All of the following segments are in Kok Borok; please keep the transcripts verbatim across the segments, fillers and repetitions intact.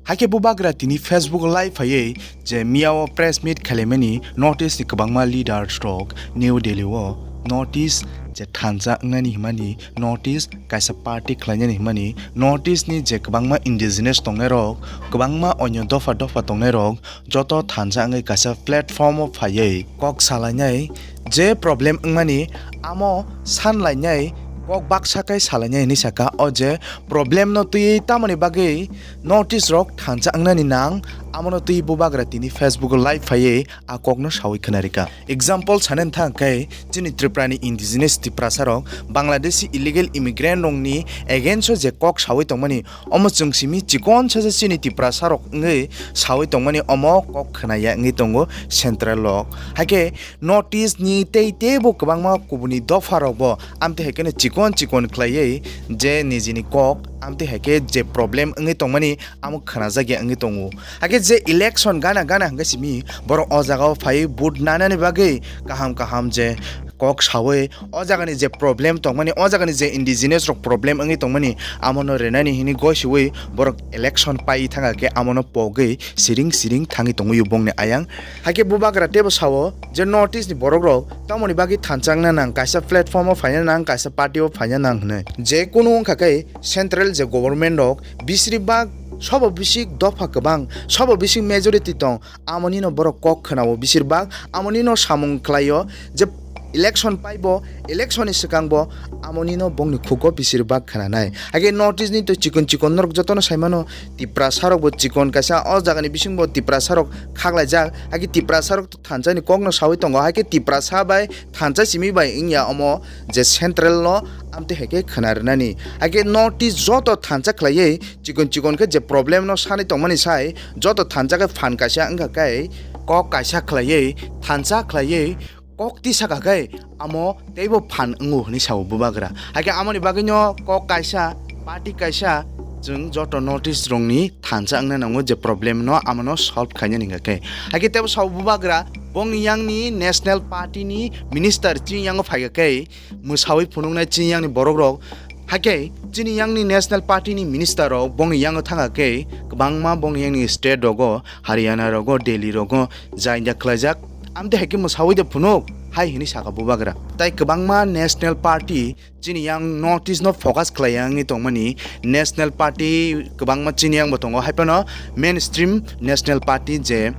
Hakhe bubagra tini Facebook live phaiwi je miyao press meet khailaimani North East ni kwbangma leaders rok New Delhi o North East je thansa wngnani himani, North East kaisa party khlainani himani, North East ni je kwbangma indigenous tongnai rok, kwbangma onyo dopha dopha tongnai rok joto thansa wngwi kaisa platform o phaiwi kok salainai, je problem wngmani amo sanlainai, kok baksa khe salainai hinwi saka. O je problem no twiwi tamoni bagwi North East rok thansa wngnani nang, amono twiwi bubagra tini Facebook o live phaiwi a kokno sawi khwnarika. Example sanani thang khe chini Tripura ni indigenous Tiprasa rok Bangladeshi illegal immigrant rokni against o je kok sawi tongmani, omo chwng simi chikon saja chini Tiprasa rok wngwi sawi tongmani omo kok khwnaya wngwi tongo central rok. Hakhe North East ni tei teibo kwbangma kubuni dopha rokbo amtwi hai kheno chikon chikon khlaiwi je nijini kok amtwi hai khe je problem wngwi tongmani amo khwnajak ya wngwi tongo. Hakhe je election gana gana hwnkhe simi borok o jaga o phaiwi vote nanani bagwi kaham kaham je kok sawi o jagani je problem tongmani, o jagani je indigenous rok problem wngwi tongmani, amono renani hini gosiwi borok election pai thangkha khe amono pogwi siring siring thangwi tongwi bongni ayang. Hakhe bubagra teibo sao je North East ni borok rok tamoni bagwi thansa wngna nang, kaisa platform o phaina nang, kaisa party o phaina nang hwnwi. Je kunu wngkha khe central je government rok bisiri bak sobo bisik dopha kwbang, sobo bisik majority tong, amonino borok kok khwnao bisir bak, amonino samung khlaio je election paibo, election ni swkangbo amonino bongni khugo bisir bak khwnanai. Hakhe North East ni to chikon chikon norok jotono saimano, Tiprasa rokbo chikon kaisa, o jagani bisingbo Tiprasa rok khaklaijak, hakhe Tiprasa rok to thansa ni kokno sawi tongo, hakhe Tiprasa bai thansa simi bai wngya omo je central no amtwi hai khe khwna rwnani. Hakhe North East joto thansa khlaiwi chikon chikon khe je problem no sanwi tongmani sai joto thansa khe phan kaisa wngkha khe kok kaisa khlaiwi thansa khlaiwi kok tisa kha khe amo teibo phan wngo hwnwi sao bubagra. Hakhe amoni bagwino kok kaisa, party kaisa, chwng joto North East rokni thansa wngna nango je problem no amono solve khainani hwnkha khe. Hakhe teibo sao bubagra bongni yangni National Party ni minister chini yango phaikha khe mwsawi phunuknai chini yangni borok rok. Hakhe chini yangni National Party ni minister rok bongni yango thangkha khe kwbangma bongni yangni state rogo, Haryana rogo, Delhi rogo jainja khlaijak. Amtwi hai khe mwsawi de phunuk hai hwnwi sakha bubagra. Tai kwbangma National Party chini yang North East no focus khlai ya wngwi tongmani National Party kwbangma chini yang bo tongo, hai phano mainstream National Party je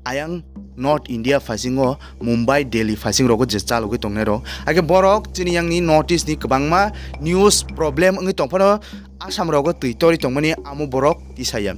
ayang North India phaisingo Mumbai, Delhi phaising rogo je chalogwi tongnai rok. Hakhe borok chini yang ni North East ni kwbangma news problem wngwi tongphano Assam rogo twi tori tongmani amo borok tisaya.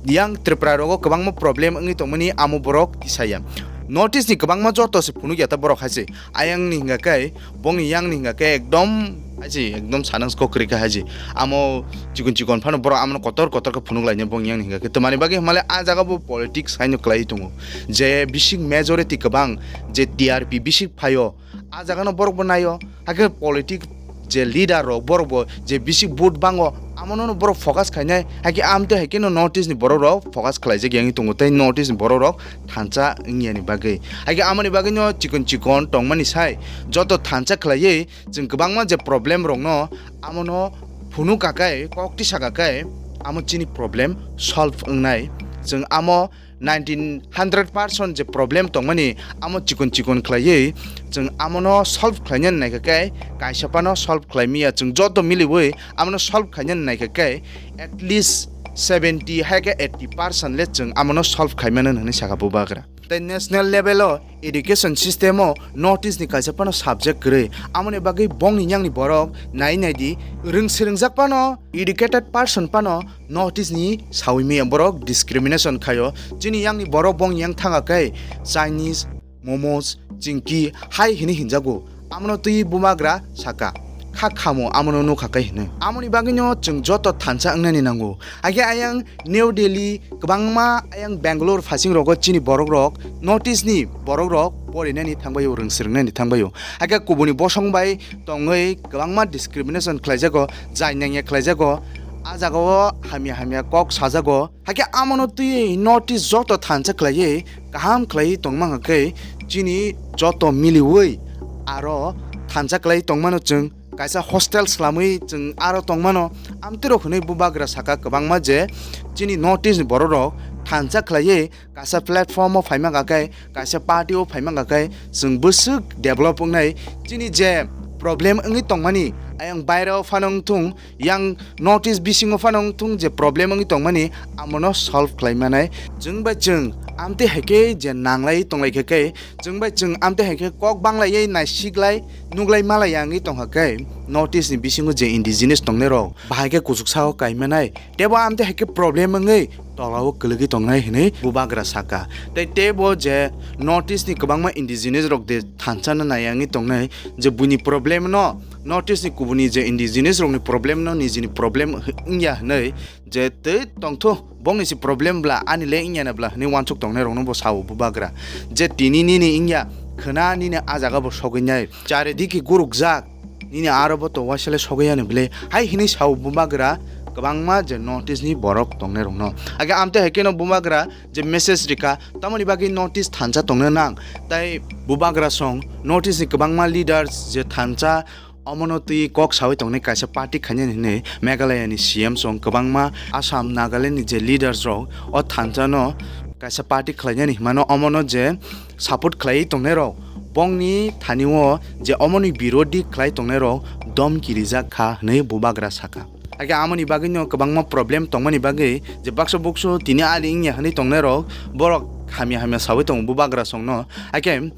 Yang Tripura rogo kwbangma problem wngwi tongmani amo borok tisaya. North East ni kwbangma joto se phunuk ya ta borok hai se. Ayang ni hingka khe, bongni yang ni hingka khe ekdom haji, ekdom sanang kok kwrwi kha haji. Amo chikon chikon phano borok amono kotor kotor khe phunuk lainai bongni yang ni hingka khe. Twmani bagwi hwnmale a jaga bo politics haino kwlai tongo. Je bising majority kwbang, je T R P bising phaio, a jaga no borok bo naio. Hakhe politic je leader rok borok bo je bisi vote bango amono no borok focus khainai, hakhe amtwi hai kheno North East ni borok rok focus khlaijak yang tongo tei North East ni borok rok thansa wngya ni bagwi. Hakhe amoni bagwi no chikon chikon tongmani sai joto thansa khlaiwi chwng kwbangma je problem rok no amono phunuk kakai kok tisa kakai amo chini problem solve wngnai. Chwng amo nineteen hundred percent je problem tongmani amo chikon chikon khlaiwi chwng amono solve khlainani naikha khe kaisa phano solve khlai manya, chwng joto miliwi amono solve khlainani naikha khe at least seventy hai khe eighty percent le chwng amono solve khlaimano hwnwi sakha bubagra. Tei national level o education system o North East ni kaisa phano subject kwrwi, amoni bagwi bongni yangni borok nai nai di, rwng swrwngjak phano, educated person phano North East ni sawi maya borok discrimination khaio. Chini yang ni borok bong yang thanga khe Chinese, momos, chingki hai hini hinjago. Amono twi bumagra saka. Kha khamo amono nukha khe hino. Amoni bagwino chwng joto thansa wngnani nango. Hakhe ayang New Delhi, kwbangma ayang Bangalore phasing rogo chini borok rok, North East ni borok rok porinani thangbaio, rwng swrwngnani thangbaio. Hakhe kubuni bosong bai tongwi kwbangma discrimination khlaijago, jai nangya khlaijago, a jagao hamya hamya kok sajago. Hakhe amono twiwi North East joto thansa khlaiwi kaham khlaiwi tongma hwnkhe chini joto miliwi aro thansa khlaiwi tongmano chwng kaisa hostel slamwi chwng aro tongmano. Amtwirok hwnwi bubagra saka kwbangma je chini North East ni bororok thansa khlaiwi kaisa platform o phaima kha khe, kaisa party o phaima kha khe chwng bwswk develop wngnai. Chini je problem wngwi tongmani ayang bairao phano wngthung, yang North East bisingo phano wngthung je problem wngwi tongmani, amono solve khlai manai. Chwng bai chwng amtwi hai khe je nanglai tonglai kha khe, chwng bai chwng amtwi hai khe kok banglaiwi naisiklai nuklai malai ya wngwi tongkha khe, North East ni bisingo je indigenous tongnai rok bahai khe kuchuk sao kai manai, tebo amtwi hai khe problem wngwi tolao kwlwgwi tongnai hwnwi bubagra saka. Tei tebo je North East ni kwbangma indigenous rok de thansa no nai wngwi tongnai, je buini problem no, North East ni kubuni je indigenous rokni problem no nijini problem wngya hwnwi je tei tongthu, bongni si problem bla, ani le wngya na bla hwnwi wansuk tongnai rokno bo sao bubagra. Je tini nini wngya khwna, nini a jaga bo sogwi nai, charidiki gurukjak, nini aro bo to waisale sogwi yani bwle hai hwnwi sao bubagra kwbangma je North East ni borok tongnai rokno. Age amtwi hai kheno bubagra je message rika, tamoni bagwi North East thansa tongna nang, tai bubagra song North East ni kwbangma leaders je thansa omono twi kok sawi tongnai kaisa party khainani hwnwi Meghalaya ni C M song kwbangma Assam, Nagaland ni je leaders rok o thansa no kaisa party khlainani hwnmano, omono je support khlaiwi tongnai rok bongni thani o je omoni birodhi khlai tongnai rok dom kirijak kha hwnwi bubagra saka. Age amoni bagwi no kwbangma problem tongmani bagwi je baksa buksu tini ali wngya hwnwi tongnai rok borok hamya hamya sawi tongo bubagra songno. Age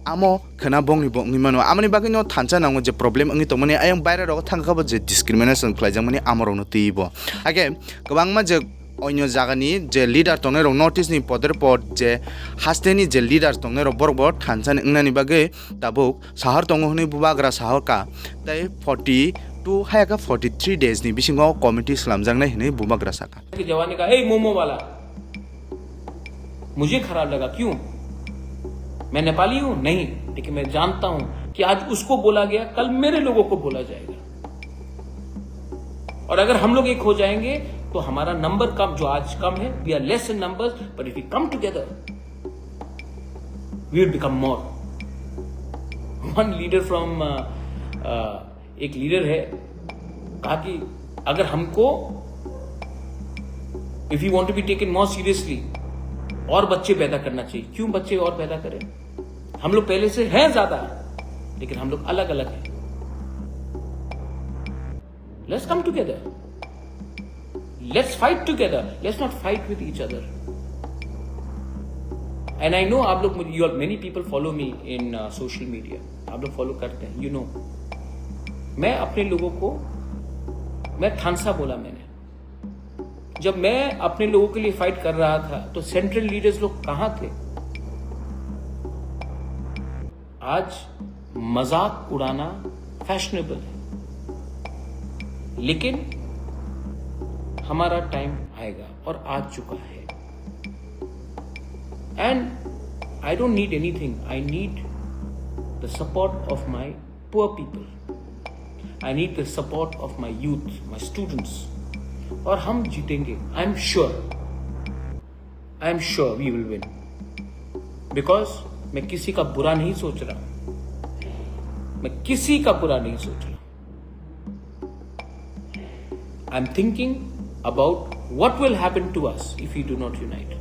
amo khwna bongni bo wngwi mano. Amoni bagwi no thansa nango je problem wngwi tongmani, ayang baira rogo thangkha bo je discrimination khlaijakmani amorokno twiwi bo. Age kwbangma je onyo jagani je leader tongnai rok, North East ni poder pod je hasteni je leader tongnai rok, borok bo thansa ni wngnani bagwi tabuk sahar tongo hwnwi bubagra sahor ka. Tei forty two haya khe forty three days ni bisingo committee slamjaknai hwnwi bubagra saka. के जवान ने कहा, "ए मोमो वाला, मुझे खराब लगा, क्यों? मैं नेपाली हूं? नहीं, लेकिन मैं जानता हूं कि आज उसको बोला गया, कल मेरे लोगों को बोला जाएगा। और अगर हम लोग एक हो जाएंगे, तो हमारा नंबर कम, जो आज कम है, we are less in numbers, but if we come together, we will become more." One leader from, uh, uh, एक लीडर है, कहा कि अगर हमको, if we want to be taken more seriously, और बच्चे पैदा करना चाहिए। क्यों बच्चे और पैदा करें? हम लोग पहले से हैं ज्यादा, लेकिन हम लोग अलग अलग हैं। Let's come together, let's fight together, let's not fight with each other. And I know आप लोग, you all, many people follow me in, uh, social media, आप लोग फॉलो करते हैं, यू नो। मैं अपने लोगों को, मैं थानसा बोला मैंने, जब मैं अपने लोगों के लिए फाइट कर रहा था तो सेंट्रल लीडर्स लोग कहाँ थे? आज मजाक उड़ाना फैशनेबल है, लेकिन हमारा टाइम आएगा और आ चुका है। And I don't need anything, I need the support of my poor people, I need the support of my youth, my students. और हम जीतेंगे, I am sure, I am sure we will win, because मैं किसी का बुरा नहीं सोच रहा, मैं किसी का बुरा नहीं सोच रहा। I'm thinking about what will happen to us if we do not unite.